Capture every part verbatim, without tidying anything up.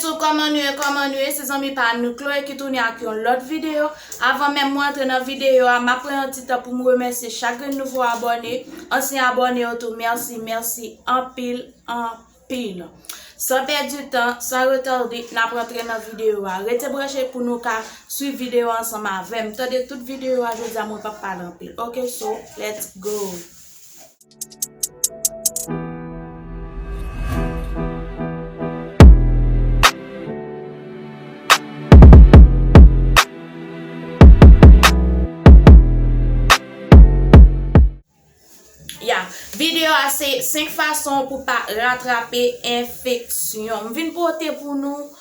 Tou, kòman nou ye, kòman nou ye? Se zanmi pa nou Chloe ki tounen ak yon lòt videyo. Avan menm mwen antre nan videyo a, m ap pran yon ti tan pou m remèsye chak grenn nouvo abòne, ansyen abòne yo tou, mèsi, mèsi anpil, anpil. San pèdi tan, san retade, n ap rantre nan videyo a. Rete branche pou nou ka swiv videyo a ansanm avè m. Tande tout videyo a jodi a, mwen p ap pale anpil. Ok, so, let's go! Ya, videyo a se senk fason pou pa ratrape enfeksyon. M vin pote pou nou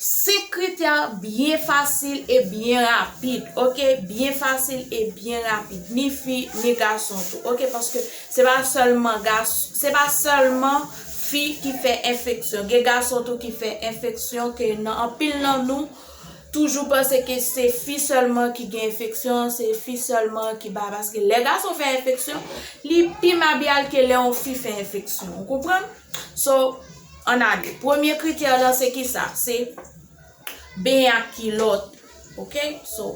senk kritè byen fasil e byen rapid, ok? Byen fasil e byen rapid. Ni fi, ni gason tou, ok? Paske se pa sèlman gas-, se pa sèlman fi ki fè enfeksyon. Gen gason tou ki fè enfeksyon ke nan anpil nan nou toujou panse ke se fi sèlman ki gen enfeksyon, se fi sèlman ki ba. Paske lè gason fè enfeksyon, li pi mabyal ke lè yon fi fè enfeksyon. Ou konprann? So, ann ale. Premye kritè lan se kisa? Se benyen ak kilòt. Ok? So,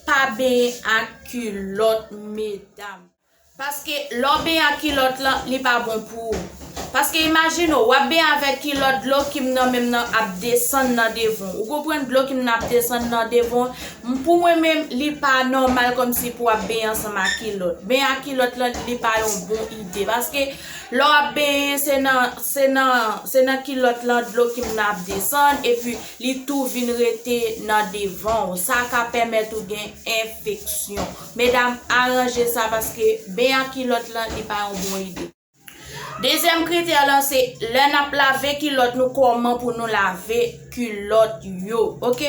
pa benyen ak kilòt, medam. Paske lè w benyen ak kilòt lan, li pa bon pou ou. Paske imajine w, w ap benyen avèk kilòt, dlo ki m nan men m nan ap desann nan devan w. Ou konprann? Dlo ki m nan ap desann nan devan w. M, pou mwen menm, li pa nòmal kòmsi pou w ap benyen ansanm ak kilòt. Benyen ak kilòt lan, li pa yon bon ide. Paske lè w ap benyen, se nan, se nan, se nan kilòt lan dlo ki m nan ap desann, epi li tou vin rete nan devan w. Sa ka pèmèt ou gen enfeksyon. Medam, aranje sa paske benyen ak kilòt lan, li pa yon bon ide. Dezyèm kritè lan se lè n ap lave kilòt nou, kòman pou nou lave kilòt yo, ok?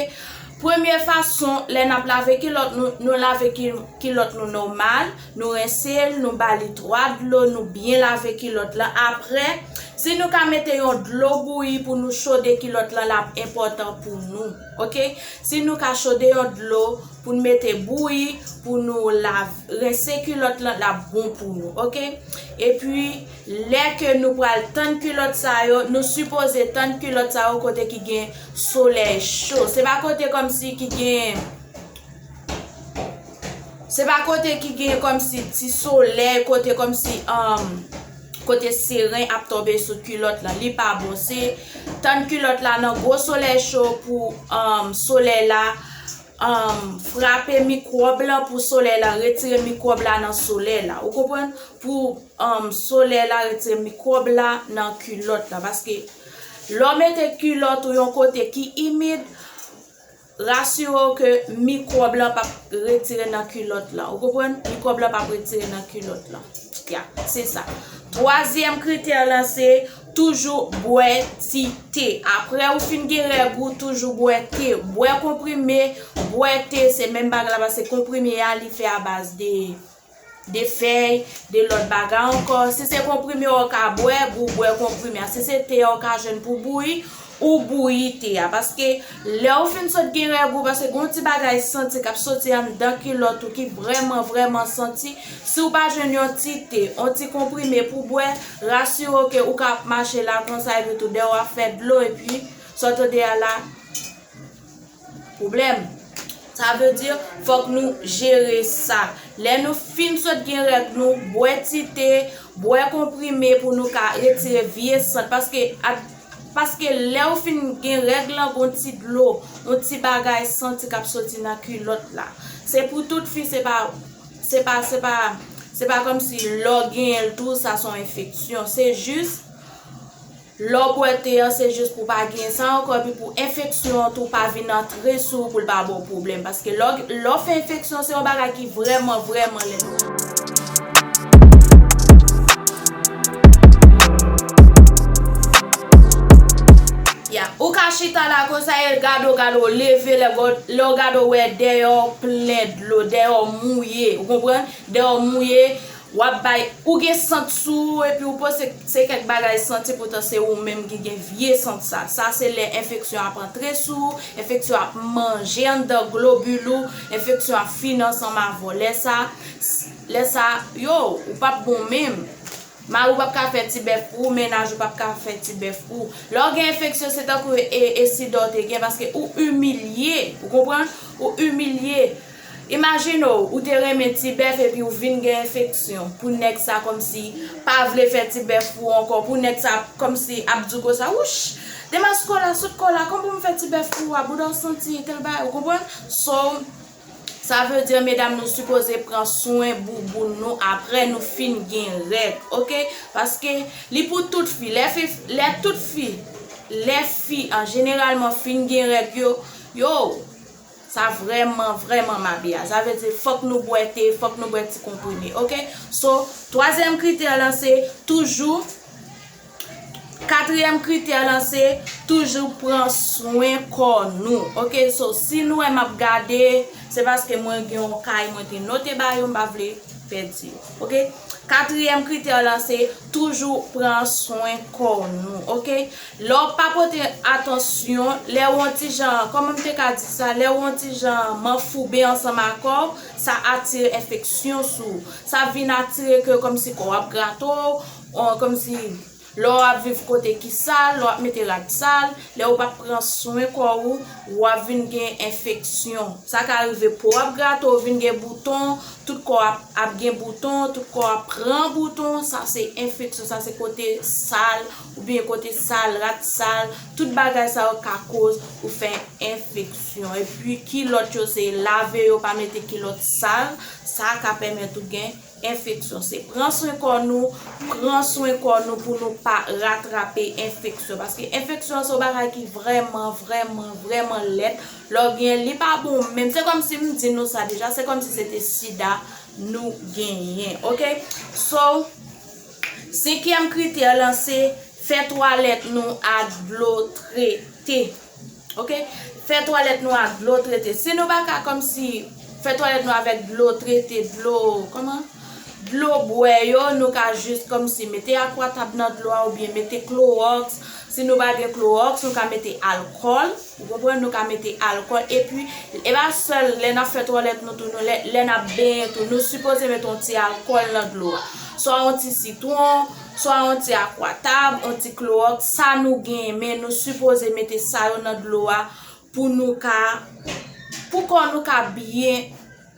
Premye fason, lè n ap lave kilòt nou, nou lave ki-, kilòt nou nòmal, nou rense l, nou ba li twa dlo, nou byen lave kilòt lan. Apre, si nou ka mete yon dlo bouyi pou nou chode kilòt lan, l ap enpòtan pou nou, ok? Si nou ka chode yon dlo pou n mete bouyi, pou nou lav-, rense kilòt lan, l ap bon pou nou, ok? Epi, lè ke nou pral tann kilòt sa yo, nou sipoze tann kilòt sa yo kote ki gen solèy cho. Se pa kote kòmsi ki gen, se pa kote ki gen kòmsi ti solèy, kote kòmsi, um, kote seren ap tonbe sou kilòt lan. Li pa bon. Se tann kilòt la nan gwo solèy cho pou, um, solèy la, um, frape mikwòb lan, pou solèy la retire mikwòb la nan solèy la. Ou konprann? Pou, um, solèy la retire mikwòb la nan kilòt la. Paske lè w mete kilòt ou yon kote ki imid, rasire w ke mikwòb lan p ap retire nan kilòt lan. Ou konprann? Mikwòb lan p ap retire nan kilòt lan. Ya, se sa. Twazyèm kritè lan se toujou bwè ti te. Apre ou fin gen règ ou, toujou bwè te. Bwè konprime, bwè te, se menm bagay la, paske konprime a, li fè a baz de, de fèy, de lòt bagay ankò. Si se konprime w ka bwè, ou bwè konprime a. Si se te a w ka jwenn pou bouyi, ou bouyi te a. Paske lè ou fin sot gen règ ou, paske gen yon ti bagay santi k ap soti anndan kilòt ou ki vrèman, vrèman santi. Si w pa jwenn yon ti te, yon ti konprime pou bwè, rasire w ke ou ka ap mache la konsa epi tou dèyè w ap fè dlo epi sa w tande a la, pwoblèm. Sa vle di, fòk nou jere sa. Lè nou fin sot gen règ nou, bwè ti te, bwè konprime pou nou ka retire vye sant. Paske, ak, paske lè ou fin gen règ lan, gon ti dlo, yon ti bagay santi k ap soti nan kilòt la. Se pou tout fi, se pa, se pa, se pa, se pa kòmsi lè w genyen l tou, sa se yon enfeksyon. Se jis, lè w bwè te an, se jis pou w pa gen sa ankò, epi pou enfeksyon an tou pa vin antre sou ou, pou l pa ba w pwoblèm. Paske lè w, lè w fè enfeksyon, se yon bagay ki vrèman, vrèman lèd. Ya, ou ka chita la konsa, e gade w, gade w leve, lè w, lè w gade w wè dèyè w plen dlo, dèyè w mouye, ou konprann? Dèyè w mouye, w ap bay, ou gen sant sou ou, epi ou panse se kèk bagay santi, poutan se ou menm ki gen vye sant sa. Sa se lè enfeksyon ap antre sou ou, enfeksyon ap manje anndan globil ou, enfeksyon ap fini ansanm avè w. Lè sa, lè sa, yo, ou p ap bon menm. Mari w p ap ka fè ti bèf pou ou, mennaj ou p ap ka fè ti bèf pou ou. Lè w gen enfeksyon, se tankou e, e sida w te gen, paske ou imilye, ou konprann? Ou imilye. Imajine w, ou te renmen ti bèf epi w vin gen enfeksyon. Pou nèg sa kòmsi pa vle fè ti bèf pou ou ankò, pou nèg sa kòmsi ap di w konsa, wouch, demas kò la, sot kò la, kòman pou m fè ti bèf pou ou a, bouda w santi, tèl bagay, ou konprann? So, sa vle di, medam, nou sipoze pran swen bouboun nou apre nou fin gen règ, oke? Paske li pou tout fi. Lè fi, lè tout fi, lè fi an jeneralman fin gen règ yo, yo, sa vrèman, vrèman mabe a. Sa vle di, fòk nou bwè te, fòk nou bwè ti konprime, oke? So, twazyèm kritè lan se toujou, katriyèm kritè lan se toujou pran swen kò nou, oke? So, si nou wè m ap gade, se paske mwen gen yon kay mwen te note ba yo, m pa vle pèdi yo, oke? Katriyèm kritè lan se toujou pran swen kò nou, oke? Lè w pa pote atansyon, lè w yon ti jan, kòman m te ka di sa, lè w yon ti jan manfouben ansanm ak kò w, sa atire enfeksyon sou ou. Sa vin atire ke kòmsi kò w ap grate w, kòmsi lè w ap viv kote ki sal, lè w ap mete rad sal, lè w pa pran swen kò w, w ap vin gen enfeksyon. Sa ka rive po w ap grate w, vin gen bouton, tout kò w ap, ap gen bouton, tout kò w ap pran bouton, sa se enfeksyon, sa se kote sal, oubyen kote sal, rad sal, tout bagay sa yo ka koz ou fè enfeksyon. Epi kilòt yo se lave yo, pa mete kilòt sal, sa ka pèmèt ou gen enfeksyon. Se pran swen kò nou, pran swen kò nou pou nou pa ratrape enfeksyon. Paske enfeksyon se yon bagay ki vrèman, vrèman, vrèman lèd. Lè w gen, li pa bon menm. Se kòmsi m di nou sa deja, se kòmsi se te sida nou genyen, oke? So, senkyèm kritè lan se fè twalèt nou ak dlo trete. Oke? Fè twalèt nou ak dlo trete. Si nou pa ka kòmsi fè twalèt nou avèk dlo trete, dlo, kòman? Dlo bwè yo, nou ka jis kòmsi mete akwatab nan dlo a oubyen mete klowòks. Si nou pa gen klowòks, nou ka mete alkòl. Ou konprann? Nou ka mete alkòl. Epi, e pa sèl lè n ap fè twalèt nou tou, nou, lè, lè n ap benyen tou, nou sipoze mete yon ti alkòl nan dlo a. Swa yon ti sitwon, swa yon ti akwatab, yon ti klowòks, sa nou genyen, men nou sipoze mete sa yo nan dlo a pou nou ka, pou kò nou ka byen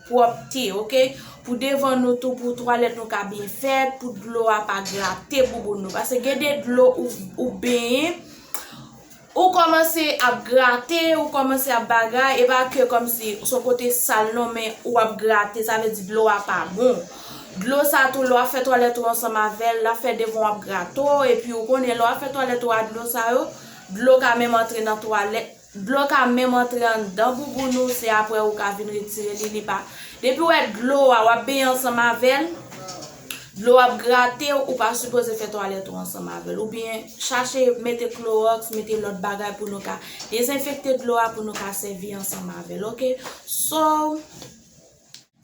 pwòpte, oke? Pou devan nou tou, pou twalèt nou ka byen fèt, pou dlo a pa grate bouboun nou. Paske gen de dlo ou, ou benyen, ou kòmanse ap grate, ou kòmanse ap bagay, e pa ke kòmsi se yon kote sal non, men ou ap grate, sa vle di dlo a pa bon. Dlo sa tou, lè w ap fè twalèt ou ansanm avè l, l ap fè devan w ap grate w, epi ou konnen lè w ap fè twalèt ou a dlo sa yo, dlo ka menm antre nan twalèt, dlo ka menm antre anndan bouboun ou, se apre ou ka vin retire li, li pa. Depi w wè dlo a, w ap benyen ansanm avè l, dlo ap grate w, ou pa sipoze fè twalèt ou ansanm avè l. Oubyen chache mete klowòks, mete lòt bagay pou nou ka dezenfekte dlo a, pou nou ka sèvi ansanm avè l, oke? So,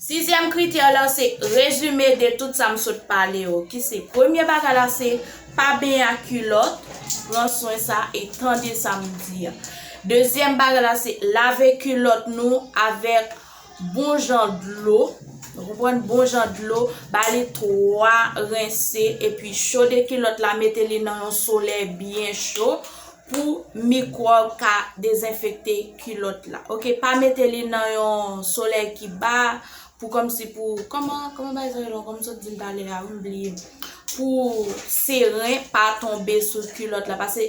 sizyèm kritè lan se rezime de tout sa m sot pale yo, ki se premye bagay la se pa benyen ak kilòt, pran swen sa e tande sa m di a. Dezyèm bagay la se lave kilòt nou avèk bon jan dlo. Ou konprann? Bon jan dlo, ba li twa rense, epi chode kilòt la, mete li nan yon solèy byen cho pou mikwòb ka dezenfekte kilòt la. Oke, pa mete li nan yon solèy ki ba, pou kòmsi pou, kòman, kòman bagay sa rele, kòm m sot di l talè a, wi, m bliye. Pou seren pa tonbe sou kilòt la, paske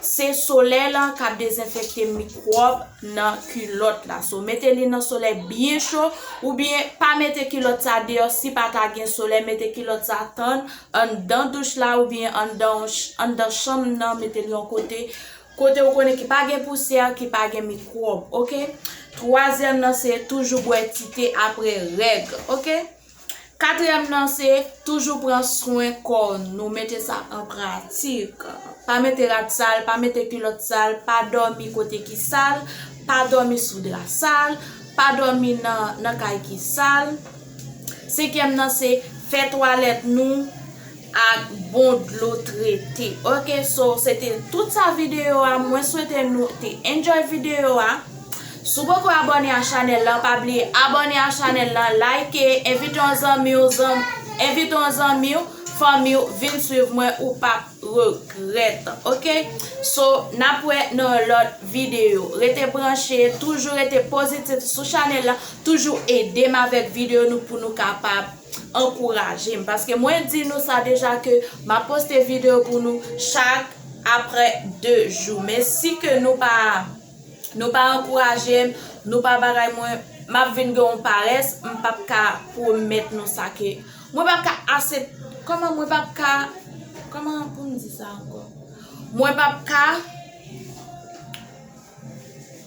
se solèy lan k ap dezenfekte mikwòb nan kilòt la. So, mete li nan solèy byen cho, oubyen pa mete kilòt sa deyò si pa ta gen solèy, mete kilòt sa tann anndan douch la, oubyen anndan, anndan chanm nan, mete li yon kote, kote ou konnen ki pa gen pousyè, ki pa gen mikwòb, oke? Twazyèm nan se toujou bwè ti te apre règ, oke? Katriyèm nan se toujou pran swen kò nou, mete sa an pratik. Pa mete rad sal, pa mete kilòt sal, pa dòmi kote ki sal, pa dòmi sou dra sal, pa dòmi nan, nan kay ki sal. Senkyèm nan se fè twalèt nou ak bon dlo trete. Oke, so, se te tout sa videyo a. Mwen swete nou te enjoy videyo a. Si w poko abòne a chanèl lan, pa bliye abòne a chanèl lan, like, envite yon zanmi w, zanm-, envite yon zanmi w, fanmi w, vin swiv mwen, ou p ap regrèt, oke? So, n ap wè nan lòt videyo. Rete branche, toujou rete pozitif sou chanèl la, toujou ede m avèk videyo nou pou nou kapab ankouraje m. Paske mwen di nou sa deja ke m ap poste videyo pou nou chak apre de jou. Men si ke nou pa, nou pa ankouraje m, nou pa bagay mwen, m ap vin gen yon parès, m p ap ka pwomèt nou sa ke, mwen p ap ka asep-, kòman mwen p ap ka, kòman pou m di sa ankò? Mwen p ap ka,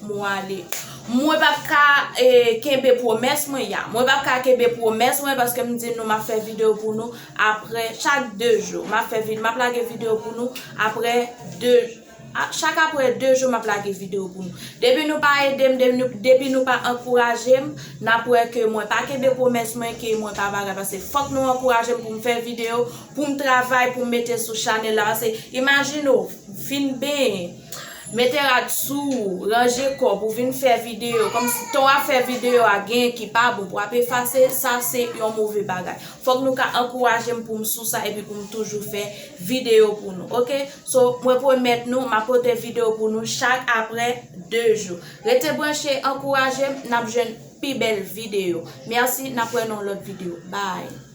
mwen ale. Mwen p ap ka, eh, kenbe pwomès mwen ya. Mwen p ap ka kenbe pwomès mwen paske m di nou m ap fè videyo pou nou apre chak de jou. M ap fè vid-, m ap lage videyo pou nou apre de, a, chak apre de jou m ap lage videyo pou nou. Depi nou pa ede m, depi nou, depi nou pa ankouraje m, n ap wè ke mwen pa kenbe pwomès mwen, ke mwen pa bagay. Paske fòk nou ankouraje m pou m fè videyo, pou m travay, pou m mete sou chanèl la. Paske imajine w, fin benyen, mete rad sou ou, ranje kò w pou vin fè videyo. Kòmsi tan w ap fè videyo a, gen ki pa bon, pou w ap efase, sa se yon move bagay. Fòk nou ka ankouraje m pou m sou sa epi pou m toujou fè videyo pou nou, oke? So, mwen pwomèt nou, m ap pote videyo pou nou chak apre de jou. Rete branche, ankouraje m, n ap jwenn pi bèl videyo. Mèsi, n ap wè nan yon lòt videyo. Bye!